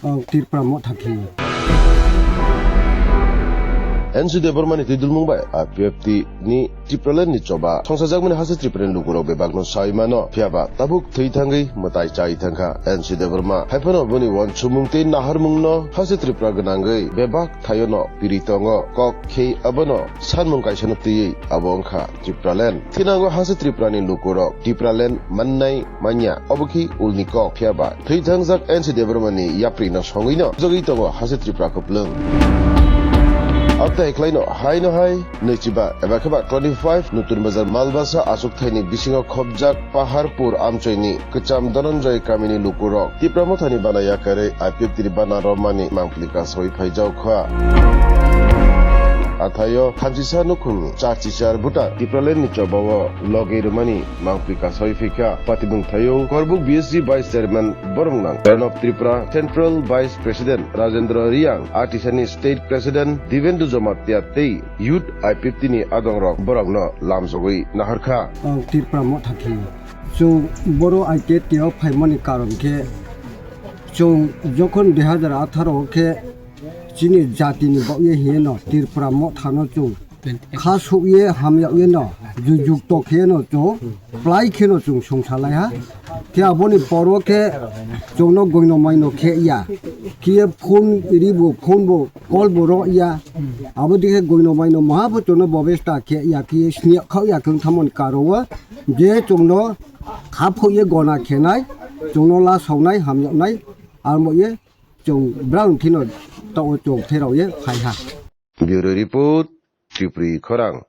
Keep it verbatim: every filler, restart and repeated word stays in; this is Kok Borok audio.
Ang Tripura Motha khe. N C Debbarma ni twi dulmung bai I P F T ni Tipraland ni choba songsajakmani hase Tripura ni lukurok bebakno saui mano, phiya ba tabuk thwi thangwi mwtai chai thangkha N C Debbarma. Haiphano boni uansukmung tei naharmungno hase Tripura gwnangwi bebak thaio no piri tongo. Kok khe abono sanmung kaisano twiwi abo wngkha Tipraland. Thinango hase Tripura ni lukurok Tipraland mannai manya, obo khe ulni kok, phiya ba thwi thangjak N C Debbarma ni yapri no songwi no jogwi tongo hase Tripura kupulung. Abtai khlai no hai no hai nwichiba eba khe ba twenty five Nutun Bazar Malbasa achuk thai ni bisingo khopjak Paharpur amchoi ni Kwcham Dhananjay kamini lukurok Tipra Mothani bana yakarwi I P F T ni bana romani mangpili kasaui phaijak kha. Athaio thamsisa nukhungni char chichar Bhutan Tipraland ni chobao logi rwmani mangpili kasaui phaikha. Patibwng thaio Korbuk B S G Vice Chairman borok nang Pranab Tripura, Central Vice President Rajendra Riang, Atisani State President Divendu Jamatia tei Youth I P F T ni adongrok borokno lamjogwi naharkha. Ang Tripura Motha khe. Chwng boro I P F T o phaimani karon khe, chwng jokhon dui hazar atharo khe chini jatini bagwi hieno Tripura Mothano chwng kha sukye hamyakye no, ju-, jukto khe no chwng plai khe no chwng songsa lai ha. Khe aboni poro khe chwngno goino maino khe ya. Khe phone ribo, phone bo, call bo ro ya. Abo dikhe goino maino maha bo chwngno bobesta khe ya, khe sniya khao ya khe thamon karo o je chwngno kha phokye gona khenai, chwngno la sawnai, hamjaknai, amo ye chwng brang kheno tao chwng therao ye phai ha. Bureau Report, Tripuri Khorang.